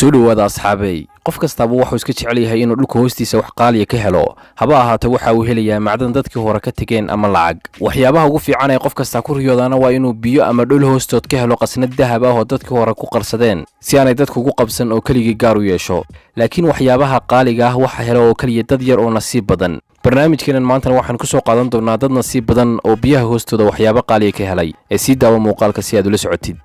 Soo dhowaada, asxaabey. Qof kastaaba wuxuu iska jecel yahay inuu dhulka hoostiisa wax qaaliya ka helo, haba ahaatee waxa uu helayaa macdan dadkii hore ka tegeen ama lacag. Waxyaabaha ugu fiican ee qof kastaa ku riyoodaana waa inuu biyo ama dhul hoostood ka helo qasnad dahab ah oo dadkii hore ku qarsadeen si aanay dadku ugu qabsan oo keligii gaar u yeesho. Laakiin waxyaabaha qaaliga ah waxa helo oo keliya dad yar oo nasiib badan. Barnaamijkeenan maantana waxaan ku soo qaadan doonaa dad nasiib badan oo biyaha hoostooda waxyaabo qaaliya ka helay. Ee sii daawo muuqaalka si aad ula socotid.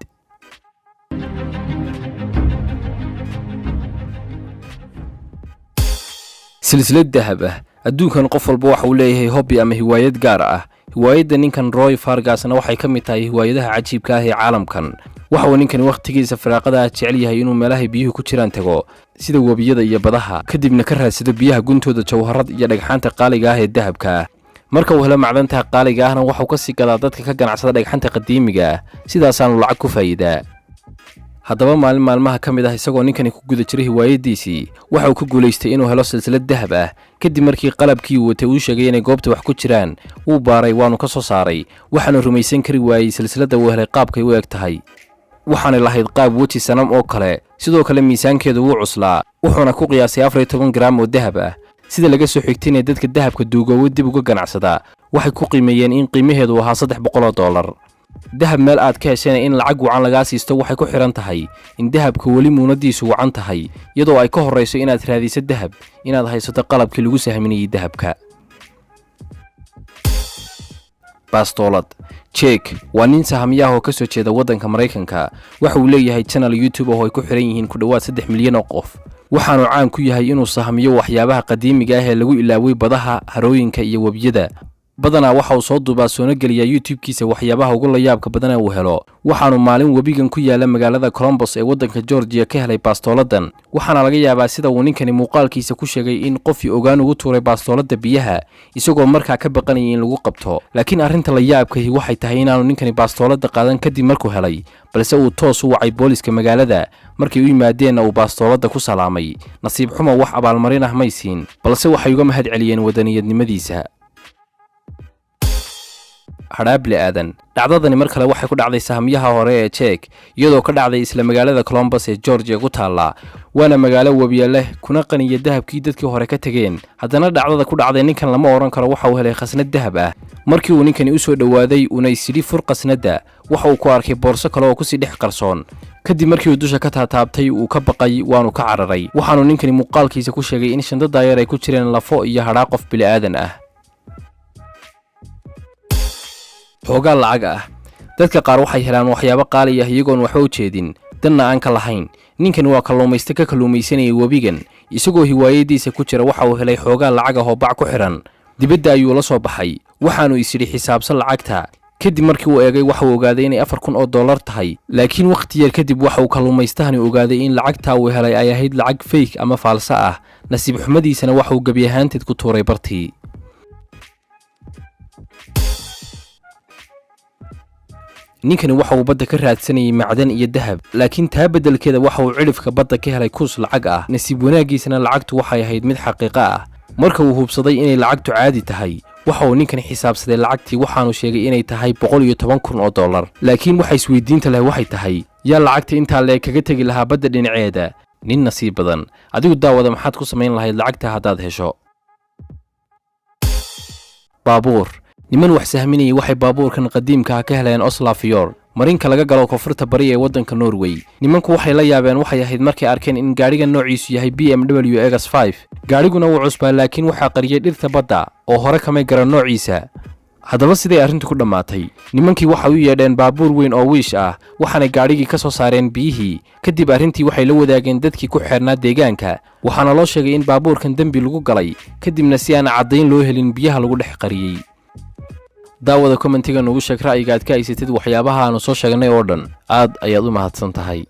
Silsilad dahab ah. Adduunkan qof walba waxa uu leeyahay hobby ama hiwaayad gaar ah. Hiwaayadda ninkan Roy Fargasna waxay ka mid tahay hiwaayadaha cajiibka ah ee caalamkan. Waxa uu ninkani wakhtigiisa firaaqada ah jecel yahay inuu meelahay biyuhu ku jiraan tago, sida webiyada iyo badaha, kadibna ka raadsado biyaha guntooda jawharad iyo dhagxaanta qaaliga ah ee dahabka ah. Marka uu helo macdanta qaaliga ahna, waxuu ka sii gadaa dadka ka ganacsada dhagxanta qadiimiga ah, sidaasaanu lacag ku faa'iidaa. Haddaba maalin maalmaha ka mid ah, isagoo ninkani ku guda jiray hiwaayaddiisii, waxa uu ku guulaystay inuu helo silsilad dahab ah. Kadib markii qalabkii uu watay uu sheegay inay goobta wax ku jiraan, wuu baaray, waanu ka soo saaray. Waxaanu rumaysan kari waayey silsiladda uu helay qaabkay u eg tahay. Waxaanay lahayd qaab weji sanam oo kale. Sidoo kale miisaankeedu wuu cuslaa, wuxuuna ku qiyaasay 14 garaam oo dahab ah. Sida laga soo xigtayna dadka dahabka duugoowo dib uga ganacsadaa waxay ku qiimeeyeen in qiimaheedu ahaa $300. Dahab meel aad ka heshayna in lacag wacan lagaa siisto waxay ku xidhan tahay in dahabka weli muunadiisu wacan tahay, iyadoo ay ka horrayso inaad raadiso dahab inaad haysato qalabkii lagu sahminayay dahabka. Baastoolad. Jek waa nin sahamiyaah oo ka soo jeeda waddanka Maraykanka. Waxa uu leeyahay channel YouTube oo ay ku xidhan yihiin ku dhowaad 3 milyan oo qof. Waxaanu caan ku yahay inuu sahamiyo waxyaabaha qadiimiga ah ee lagu ilaaway badaha, harooyinka iyo webiyada. Badanaa waxa uu soo duubaa soona geliyaa YouTube-kiisa waxyaabaha ugu layaabka badana uu helo. Waxaanu maalin webigan ku yaala magaalada Colombos ee waddanka Georgiya ka helay baastooladan. Waxaana laga yaabaa, sida uu ninkani muuqaalkiisa ku sheegay, in qofii ogaan ugu tuuray baastooladda biyaha isagoo markaa ka baqanayay in lagu qabto. Laakiin arrinta la yaabkahi waxay tahay inaanu ninkani baastooladda qaadan kadib markuu helay, balse uu toos u wacay booliska magaalada. Markay u yimaadeenna uu baastooladda ku salaamay. Nasiib xumo, wax abaalmarin ah may siin, balse waxay uga mahad celiyeen wadaniyadnimadiisa. Hadhaable aadan. Dhacdadani mar kale waxay ku dhacday sahmiyaha hore ee Jek, iyadoo ka dhacday isla magaalada Colombos ee Georgia ku taalla. Waana magaalo webiya leh kuna qaniya dahabkii dadkii hore ka tegeen. Haddana dhacdada ku dhacday ninkan lama odhan karo waxa uu helay khasnad dahab ah. Markii uu ninkani u soo dhowaaday uuna isidhi fur khasnadda, waxa uu ku arkay boorso kale oo kusii dhex qarsoon. Kadib markii uu dusha ka taataabtay, uu ka baqay, waanu ka cararay. Waxaanu ninkani muuqaalkiisa ku sheegay in shandada yar ay ku jireen lafo iyo hadhaa qof bili'aadan ah. Xoogaa lacag ah. Dadka qaar waxay helaan waxyaabo qaali ah iyagoon waxba u jeedin, danna aan ka lahayn. Ninkani waa kalluumayste ka kalluumaysanayay webigan. Isagoo hiwaayadiisa ku jira, waxa uu helay xoogaa lacag ah oo bac ku xidhan. Dibadda ayuu la soo baxay, waxaanu isidhi xisaabsan lacagta. Kadib markii uu eegay, waxa uu ogaaday inay $4000 tahay. Laakiin wakhti yar kadib waxa uu kalluumaystahani ogaaday in lacagtaa uu helay ay ahayd lacag fake ama faalso ah. Nasiib xumadiisana waxa uu gebi ahaanteed ku tuuray bartii. Ninkani waxa uu badda ka raadsanayay macdan iyo dahab, laakiin taa beddelkeeda waxa uu cidhifka badda ka helay kuus lacag ah. Nasiib wanaaggiisana lacagtu waxay ahayd mid xaqiiqo ah. Marka uu hubsaday inay lacagtu caadi tahay, waxa uu ninkani xisaabsaday lacagtii, waxaanu sheegay inay tahay $110,000. Laakiin waxa isweydiinta leh waxay tahay, yaa lacagta intaa leeg kaga tegi lahaa badda dhinaceeda? Nin nasiib badan. Adigu daawada, maxaad ku samayn lahayd lacagta haddaad hesho? Baabuur. Niman wax sahminayay waxay baabuurkan qadiimka ah ka heleen Oslafjord, marinka laga galo koonfurta bari ee waddanka Norway. Nimanku waxay la yaabeen waxay ahayd markay arkeen in gaadhiga noociisu yahay BMW X5. Gaadhiguna wuu cusbaa, laakiin waxaa qariyay dhirta badda oo hore kamay garan noociisa. Haddaba siday arrintu ku dhammaatay, nimankii waxay u yeedheen baabuur weyn oo wiish ah, waxaanay gaadhigii ka soo saareen biyihii. Kadib arrintii waxay la wadaageen dadkii ku xeernaa deegaanka. Waxaana loo sheegay in baabuurkan dembi lagu galay, kadibna si aan caddayn loo helin biyaha lagu dhex qariyey. Daawada, commentiga nugu sheeg ra'yiga aad ka haysatid waxyaabaha aanu soo sheegnay oo dhan. Aad ayaad u mahadsan tahay.